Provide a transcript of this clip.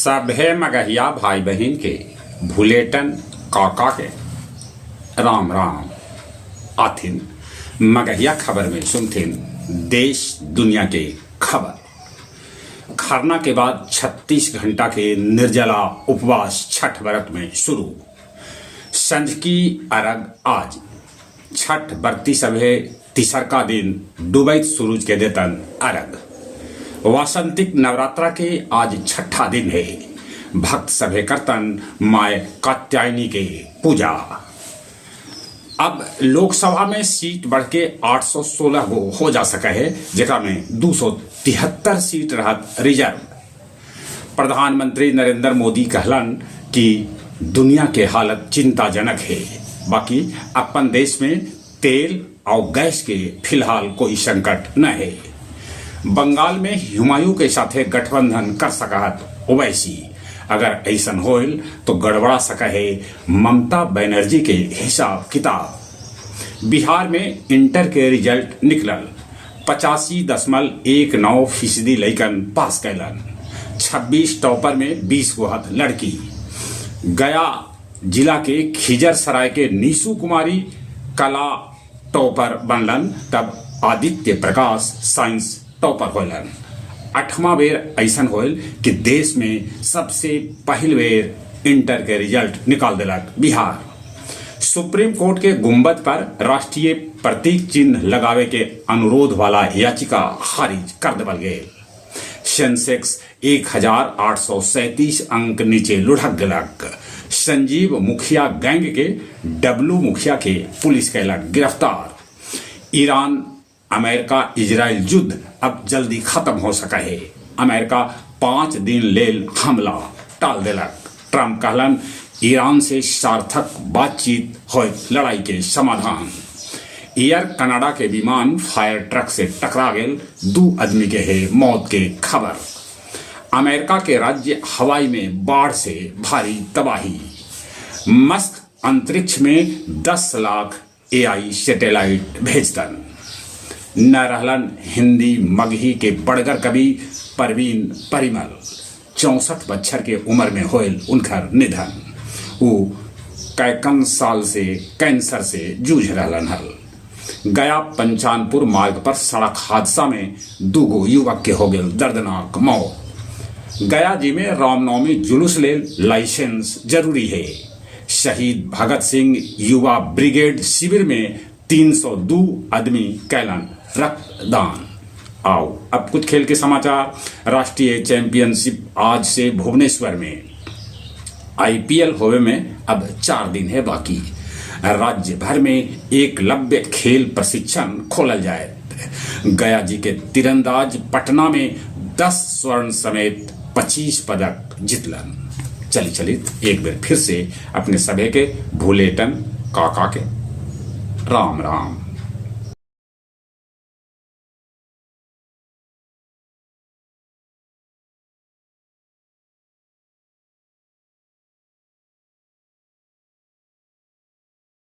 सभे मगहिया भाई बहिन के भुलेटन काका के राम राम। आथिन मगहिया खबर में सुनथिन देश दुनिया के खबर। खरना के बाद 36 घंटा के निर्जला उपवास छठ व्रत में शुरू। संझकी अरग आज छठ व्रती सभे तिसरका दिन डूबैत सूरज के देतन अरग। वासंतिक नवरात्रा के आज छठा दिन है। भक्त सभे करतन माय कात्यायनी के पूजा। अब लोकसभा में सीट बढ़ के 816 गो हो जा सके है, जेकरा में 273 सीट रहत रिजर्व। प्रधानमंत्री नरेंद्र मोदी कहलन कि दुनिया के हालत चिंताजनक है, बाकी अपन देश में तेल और गैस के फिलहाल कोई संकट न है। बंगाल में हुमायूं के साथे गठबंधन कर सकत ओवैसी, अगर ऐसन होइल तो गड़बड़ा सका है ममता बनर्जी के हिसाब किताब। बिहार में इंटर के रिजल्ट निकलल, 85.19% लइकन पास कैलन। 26 टॉपर में 20 गो हथ लड़की। गया जिला के खिजर सराय के नीसू कुमारी कला टॉपर बनलन, तब आदित्य प्रकाश साइंस टॉपर होलन। अठवां बेर ऐसन होल कि देश में सबसे पहिल बेर इंटर के रिजल्ट निकाल दिलक बिहार। सुप्रीम कोर्ट के गुंबद पर राष्ट्रीय प्रतीक चिन्ह लगावे के अनुरोध वाला याचिका खारिज कर देवल गेल। सेंसेक्स 1837 अंक नीचे लुढ़क गेलक। संजीव मुखिया गैंग के डब्लू मुखिया के पुलिस कैलक गिरफ्तार। ईरान अमेरिका इजराइल युद्ध अब जल्दी खत्म हो सका है। अमेरिका 5 दिन लेल हमला टाल देलक। ट्रंप कहलन ईरान से सार्थक बातचीत हो लड़ाई के समाधान। एयर कनाडा के विमान फायर ट्रक से टकरा गेल, 2 आदमी के है मौत के खबर। अमेरिका के राज्य हवाई में बाढ़ से भारी तबाही। मस्क अंतरिक्ष में 10 लाख एआई सैटेलाइट भेजतन। न रहलन हिंदी मगही के बड़गर कवि परवीन परिमल, 64 बच्छर के उम्र में होयल उनकर निधन। वो कैकन साल से कैंसर से जूझ रहलन हल। गया पंचानपुर मार्ग पर सड़क हादसा में 2 गो युवक के हो गेल दर्दनाक मौत। गया जी में रामनवमी जुलूस लेल लाइसेंस जरूरी है। शहीद भगत सिंह युवा ब्रिगेड शिविर में 302 आदमी कैलन रक्तदान। आओ अब कुछ खेल के समाचार। राष्ट्रीय चैंपियनशिप आज से भुवनेश्वर में। आईपीएल होवे में अब 4 दिन है बाकी। राज्य भर में एकलव्य खेल प्रशिक्षण खोलल जाए। गया जी के तीरंदाज पटना में 10 स्वर्ण समेत 25 पदक जीतलन। चली चली एक बार फिर से अपने सभे के भूलेटन काका के राम राम।